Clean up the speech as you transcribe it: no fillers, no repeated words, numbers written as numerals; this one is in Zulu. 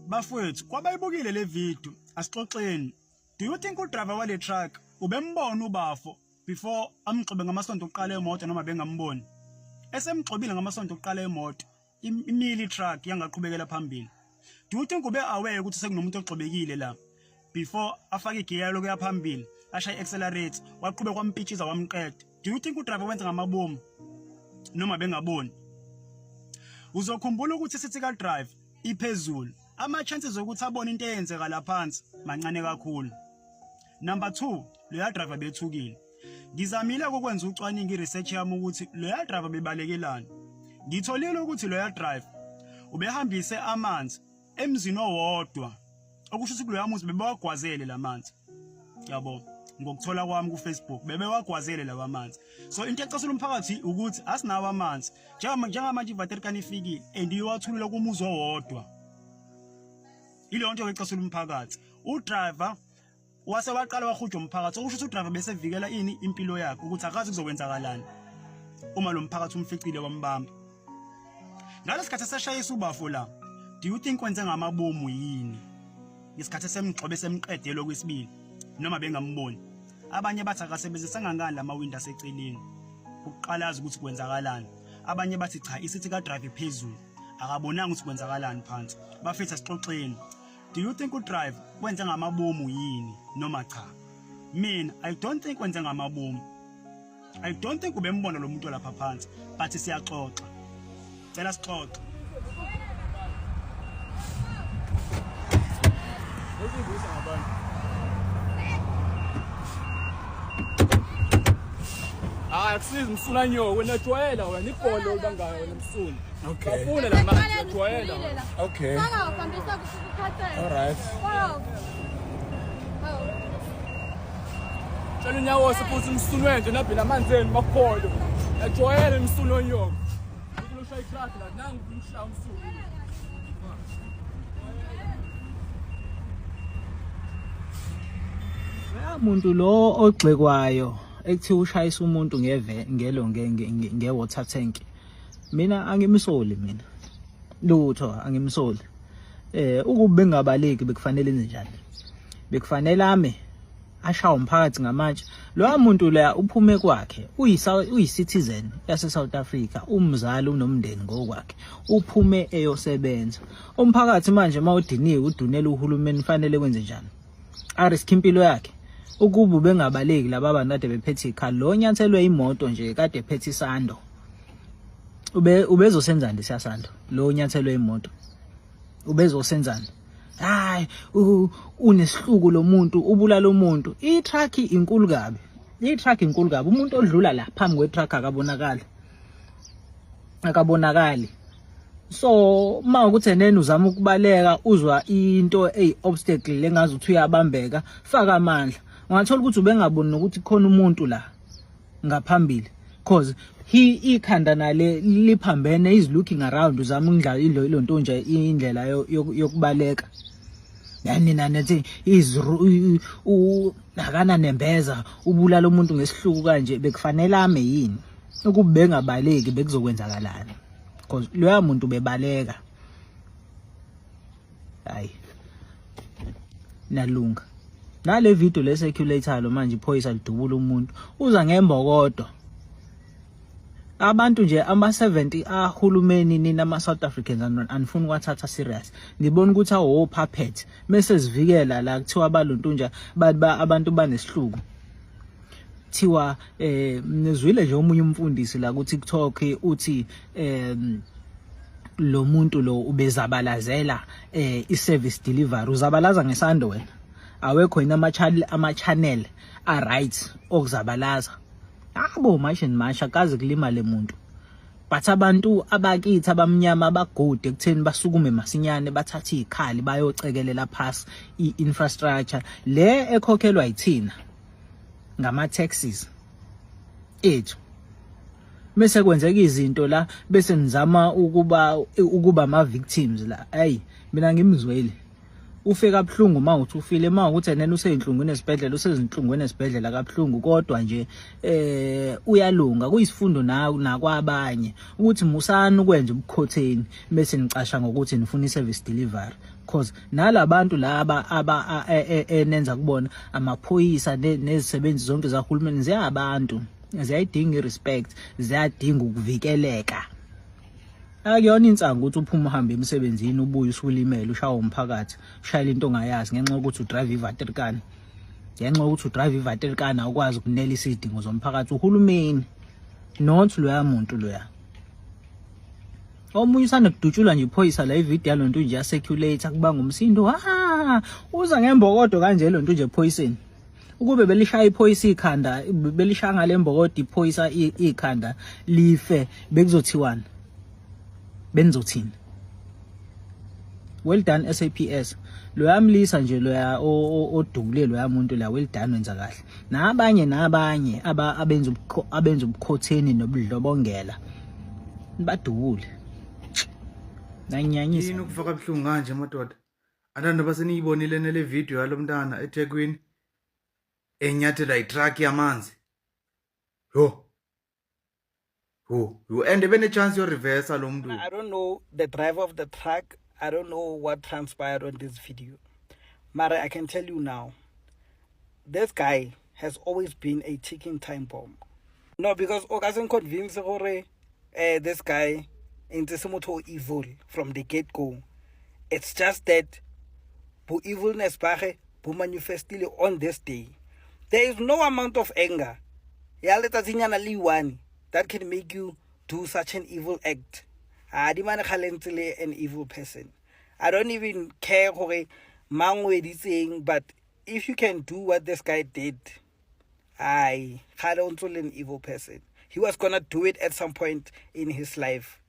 Bafowethu, kwabayibukile le video, asixoxeni. Do you think udriver wale truck ubembona ubafo before amgxobe ngamasonto okuqala emoto noma bengamboni? Esemgxobile ngamasonto okuqala emoto, imili truck yangaqhubekela phambili. Do you think ube aware ukuthi sekunomuntu ogxobekile la before afake igiya lokuya phambili, ashaye accelerate, waqhubeka wampitshiza wamqeda? Do you think udriver wenza ngamabomu noma bengaboni? Uzokhumbula ukuthi sithi ka drive iphezulu, ama chances okuthi abone into eyenzeka la phansi mancane kakhulu. Number 2, loya driver bethukile. Ngizamile ukwenza ucwaningo i-research yami ukuthi loya driver bebalekelani. Ngitholile ukuthi loya driver ubehambise amanzi emzini owodwa, okusho ukuthi kuloya muzi bebewagwazele lamanzi. Yabo, ngokuthola kwami ku-Facebook bebewagwazele lawa manzi. So into ecasula umphakathi ukuthi asinawo amanzi. Njengamanje iVaterkan ifikile and iwathulula kumuzi owodwa. Ileyo nto ecasula umphakathi. Udriver wase waqala wahujwa umphakathi, okusho ukuthi udriver bese vikela ini impilo yakhe ukuthi akazi kuzokwenzakalani uma lo mphakathi umficile wambamba. Ngalesikhathi eseshayisa ubafo la, do you think wenze ngamabomu yini? Ngesikhathi esemgxobe semqedelo kwesibili noma bengamboni. Abanye bathi akasebenzisanga ngani lamawindi aseceleni ukuqalaza ukuthi kwenzakalani. Abanye bathi cha, isithi ka drive phezulu, akabonanga ukuthi kwenzakalani phansi. Bafethu asixoxeni. Do you think udrive wenze ngamabomu yini noma cha? Mina I don't think wenze ngamabomu. I don't think ubembona lo muntu lapha phansi, but siyaxoxa. Cela sixoxe. Hayi akusizi msuna nyoko wena jwayela wena ibhola olibangaka wena msuna. Okay. Bafuna la manje jwayela wena. Okay. Faka ufambisa kukhathele. All right. Wow. Tshela unyawose futhi umsunu wenje nabhila amanzi enu bakholo. Yajwayela umsunu onyoko. Uthi ushaya icrack la nangu umshaya umsunu. Loya muntu lo ogxekwayo ekuthiwa ushayisa umuntu ngeve ngelo nge-water tank, mina angimsoli, mina lutho angimsoli. Ukuba bengabaleki bekufanele enze njani? Bekufanele ame ashawe umphakathi ngamatshe. Loya muntu loya uphume kwakhe, uyi-citizen yase-South Africa, umzali unomndeni ngokwakhe, uphume eyosebenza. Umphakathi manje uma udiniwe udunela uhulumeni, fanele kwenze njani? Arisk impilo yakhe. Ukuba ubengabaleki laba bantu kade bephethe ikhali, lo nyathelwe imoto nje kade ephethe isando, ubezosenzani lesiyasando? Lo nyathelwe imoto ubezosenzani? Hayi, unesihluku lo muntu, ubulala umuntu. I-truck inkulu kabi, i-truck inkulu kabi. Umuntu odlula la phambi kwe-truck akabonakali, akabonakali. So uma ukuthi enene uzama ukubaleka uzwa into eyi-obstacle engazi ukuthi uyabambeka, faka amandla. Ungathola ukuthi ubengaboni nokuthi khona umuntu la ngaphambili, cause he ikhanda nale liphambene, is looking around, uzama ukudlala ilo nto nje indlela yokubaleka. Yani nani nathi akana nembeza, ubulala umuntu ngesihluku kanje. Bekufanele ame yini? Ukuba bengabaleki bekuzokwenzakalani? Because loya muntu bebaleka. Hayi nalunga nale video le circulator lo manje, iphoyisa lidubula umuntu uza ngembokodo. Abantu nje ama-70 ahulumeni, nina ama-South Africans anifuni ukwathatha serious, nibona ukuthi awo puppet. Mese sivikela la kuthiwa baluntunja abantu banesihluku, thiwa nizwile nje omunye umfundisi la ku TikTok uthi lo muntu lo ubezabalazela i-service delivery. Uzabalaza ngesando wena, awekho yini ama-channel a right okuzabalaza? Abo March and March akaze kulimale muntu, but abantu abakithi abamnyama abagude ekutheni basukume masinyane bathathe izikhali bayocekelela phasi i-infrastructure le ekhokhelwa yithina ngama taxes ethu. Bese kwenzeka izinto la, bese nizama ukuba ama victims la. Hey, mina ngimzweli. Ufe kabuhlungu uma uthi ufile, uma ukuthi enene useyinhlungwini esibhedlela, usezinhlungwini esibhedlela kabuhlungu, kodwa nje eh uyalunga. Kuyisifundo nakwabanye ukuthi musani ukwenza ubukhotheni bese nicasha ngokuthi nifuna i-service delivery, cause nalabantu laba aba e, e, enenza kubona amaphoyisa nezisebenzi zonke zahulumeni ziyabantu, ziyayidinga i-respect, ziyadinga ukuvikeleka. Akuyona insangu ukuthi uphume uhambe emsebenzini ubuye usulimele ushawa umphakathi ushayela into ongayazi ngenxa yokuthi udrive ivatirikani, ngenxa yokuthi udrive ivatirikani awukwazi ukunelisa izidingo zomphakathi. Uhulumeni, not loya muntu loya. Omunye usanda kudutshulwa nje iphoyisa la, ividiyo yalonto nje ya-circulate kubanga umsindo. Ha, uza ngembokodo kanje lonto nje ephoyiseni. Ukube belishaya iphoyisa ikhanda, belishaya ngale mbokodo iphoyisa ikhanda life, bekuzothiwani? Benizothini? Well done SAPS. Loya mlisa nje loya odubule loya muntu la, well done, wenza kahle. Nabanye nabanye aba abenza abenza ubukhotheni nobudlobongela, badubule nanyanyisa. Yini ukufa kabuhlungu kanje madoda? Andazi noba seniyibonile nele video yalo mntana eThekwini enyathela itruck yamanzi. Yho. Yho, yho, and ebene-chance yoreversa lo mntu. I don't know the driver of the truck. I don't know what transpired on this video. Mara, I can tell you now, this guy has always been a ticking time bomb. No, because o ka se convince gore this guy ntse se motho o evil from the get go. It's just that bo evilness ba ge bo manifestile on this day. There is no amount of anger ya letsatsinyana le one that can make you do such an evil act. A di mane kgale ntse le an evil person. I don't even care gore mang o editseng, but if you can do what this guy did, ai kgale o ntse le an evil person. He was gonna do it at some point in his life.